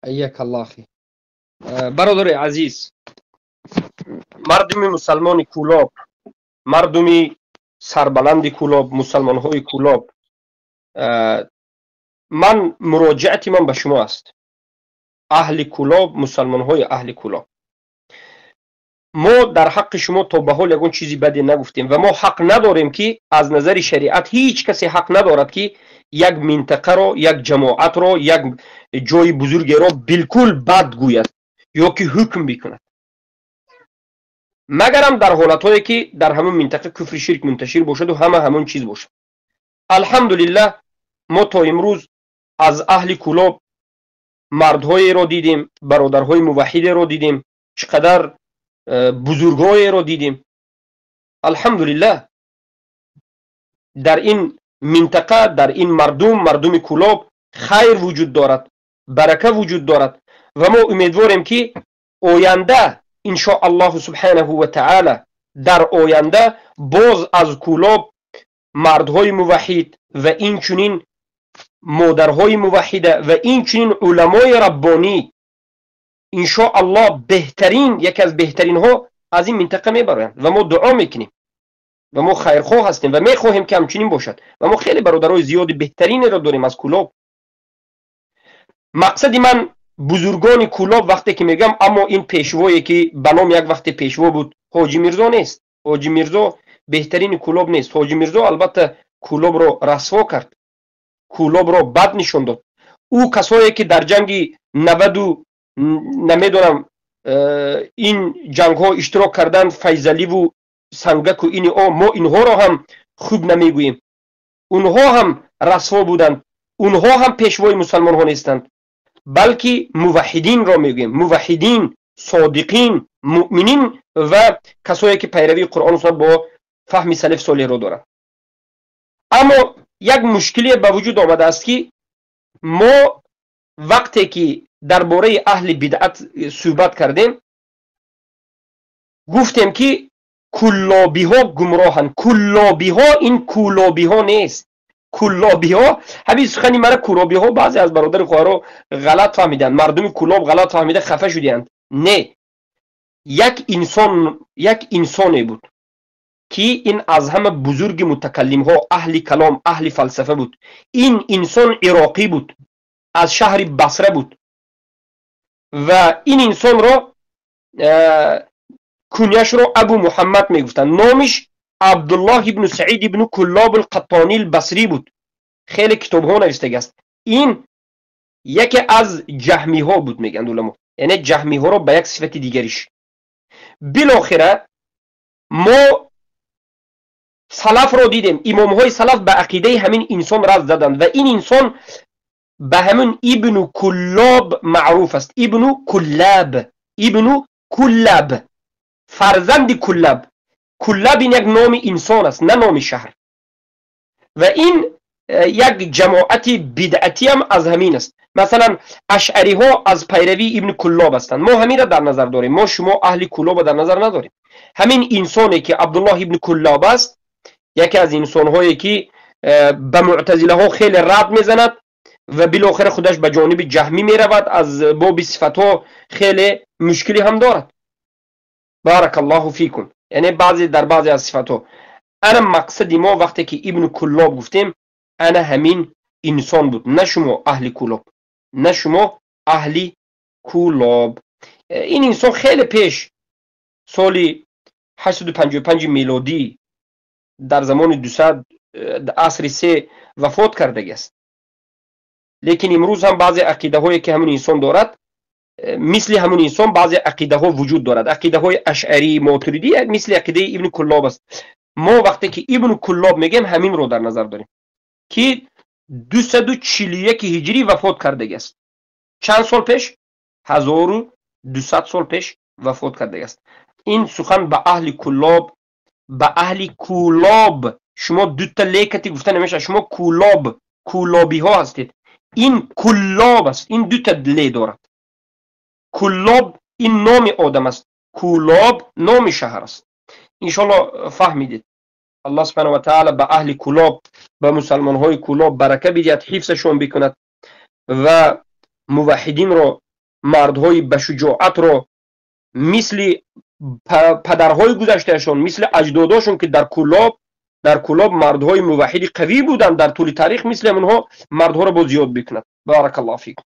Ҳайяк Аллоҳ, ахи. Бародари азиз, мардуми мусалмони Кӯлоб, мардуми сарбаланди Кӯлоб, мусалмонҳои Кӯлоб, ман муроҷиати ман ба шумо аст. Аҳли Кӯлоб, мусалмонҳои аҳли Кӯлоб, мо дар ҳаққи шумо то ба ҳол ягон чизи баде нагуфтем ва мо ҳақ надорем, ки аз назари шариат ҳеҷ касе ҳақ надорад, ки як минтақаро, як ҷамоатро, як ҷои бузургеро билкул бад гӯяд ё ки ҳукм бикунад, магарам дар ҳолатҳое, ки дар ҳамон минтақа куфри ширк мунташир бошаду ҳама ҳамон чиз бошад. Алҳамдулиллаҳ, мо то имрӯз аз аҳли Кӯлоб мардҳоеро дидем, бародарҳои муваҳҳидеро дидем, чӣ қадар бузургҳоеро дидем. Алҳамдулиллаҳ, дар ин минтақа, дар ин мардум, мардуми Кӯлоб хайр вуҷуд дорад, барака вуҷуд дорад ва мо умедворем, ки оянда, иншо Аллоҳу субҳанаҳу ва таъала, дар оянда боз аз Кӯлоб мардҳои муваҳҳид ва инчунин модарҳои муваҳҳида ва инчунин уламои раббонӣ, иншо Аллоҳ, беҳтарин, яке аз беҳтаринҳо аз ин минтақа мебароянд. Ва мо дуо мекунем ва мо хайрхоҳ ҳастем ва мехоҳем, ки ҳамчунин бошад. Ва мо хеле бародарои зиёди беҳтаринеро дорем аз Кӯлоб. Мақсади ман бузургони Кӯлоб вақте ки мегӯям, аммо ин пешвое, ки ба ном як вақте пешво буд, Ҳоҷи Мирзо нест. Ҳоҷи Мирзо беҳтарини Кӯлоб нест. Ҳоҷи Мирзо албатта Кӯлобро расво кард, Кӯлобро бад нишон дод. Ӯ касое, ки дар ҷанги 90-у намедонам ин ҷангҳо иштирок карданд, Файзаливу Сангаку ини о, мо инҳоро ҳам хуб намегӯем. Онҳо ҳам расво буданд, онҳо ҳам пешвои мусалмонҳо нестанд, балки муваҳҳидинро мегӯем: муваҳҳидин, содиқин, муъминин ва касое, ки пайравии Қуръону суннат бо фаҳми салафи солеҳро доранд. Аммо як мушкилие ба вуҷуд омадааст, ки мо вақте ки дар бораи аҳли бидъат суҳбат кардем, гуфтем, ки куллобиҳо гумроҳанд. Куллобиҳо ин кулобиҳо нест. Куллобиҳо, ҳамин сухани мара кулобиҳо баъзе аз бародари хоҳаро ғалат фаҳмиданд, мардуми Кулоб ғалат фаҳмида хафа шудианд. Не, як инсон, як инсоне буд, ки ин аз ҳама бузурги мутакаллимҳо, аҳли калом, аҳли фалсафа буд. Ин инсон ироқӣ буд, аз шаҳри Басра буд ва ин инсонро куняшро Абу Муҳаммад мегуфтанд. Номиш Абдуллоҳ ибну Саид ибну Куллоб Алқаттонӣ Басрӣ буд. Хеле китобҳо навиштагааст. Ин яке аз ҷаҳмиҳо буд, мегӯянд уламо, яъне ҷаҳмиҳоро ба як сифати дигариш. Билохира мо салафро дидем, имомҳои салаф ба ақидаи ҳамин инсон рад заданд ва ин инсон ба ҳамин Ибну Куллоб маъруф аст. Ибну Куллаб, Ибну Куллаб, фарзанди Куллаб. Куллаб ин як номи инсон аст, на номи шаҳр. Ва ин як ҷамоати бидъатиам аз ҳамин аст. Масалан, ашъариҳо аз пайравии Ибни Куллоб ҳастанд. Мо ҳаминро дар назар дорем, мо шумо аҳли Куллобро дар назар надорем. Ҳамин инсоне, ки Абдуллоҳ ибни Куллоб аст, яке аз инсонҳое, ки ба муътазилаҳо хеле рад мезанад ва билохира худаш ба ҷониби ҷаҳмӣ меравад, аз боби сифатҳо хеле мушкилӣ ҳам дорад, баракаллоҳу фикум, яъне баъзе дар баъзе аз сифатҳо. Ана мақсади мо вақте ки Ибну Куллоб гуфтем, ана ҳамин инсон буд, на шумо аҳли Кулоб, на шумо аҳли Кулоб. Ин инсон хеле пеш, соли 855 мелодӣ, дар замони 200, асри се вафот кардагиаст. Лекин имрӯз ҳам баъзе ақидаҳое, ки ҳамин инсон дорад, мисли ҳамун инсон баъзе ақидаҳо вуҷуд дорад. Ақидаҳои ашъарӣ, мотуридӣ мисли ақидаи Ибни Куллоб аст. Мо вақте ки Ибну Куллоб мегӯем, ҳаминро дар назар дорем, ки 241 ҳиҷрӣ вафот кардагиаст. Чанд сол пеш? 1200 сол пеш вафот кардагиаст. Ин сухан ба аҳли Куллоб, ба аҳли Кулоб. Шумо дута лекати гуфта намешавад, шумо кулоб, кулобиҳо ҳастед. Ин Куллоб аст, ин дута ле дорад. Куллоб ин номи одам аст, Кулоб номи шаҳр аст. Иншоалло, фаҳмидед. Аллоҳ субҳанаҳу ва таала ба аҳли Кулоб, ба мусалмонҳои Кулоб барака бидиҳад, ҳифзашон бикунад ва муваҳҳидинро. Мардҳои ба шуҷоатро мисли падарҳои гузаштаашон, мисли аҷдодошон, ки дар Кулоб мардҳои муваҳҳиди қавӣ буданд дар тӯли таърих, мисли ҳамонҳо мардҳоро боз зиёд бикунад. Баракаллоҳу фикум.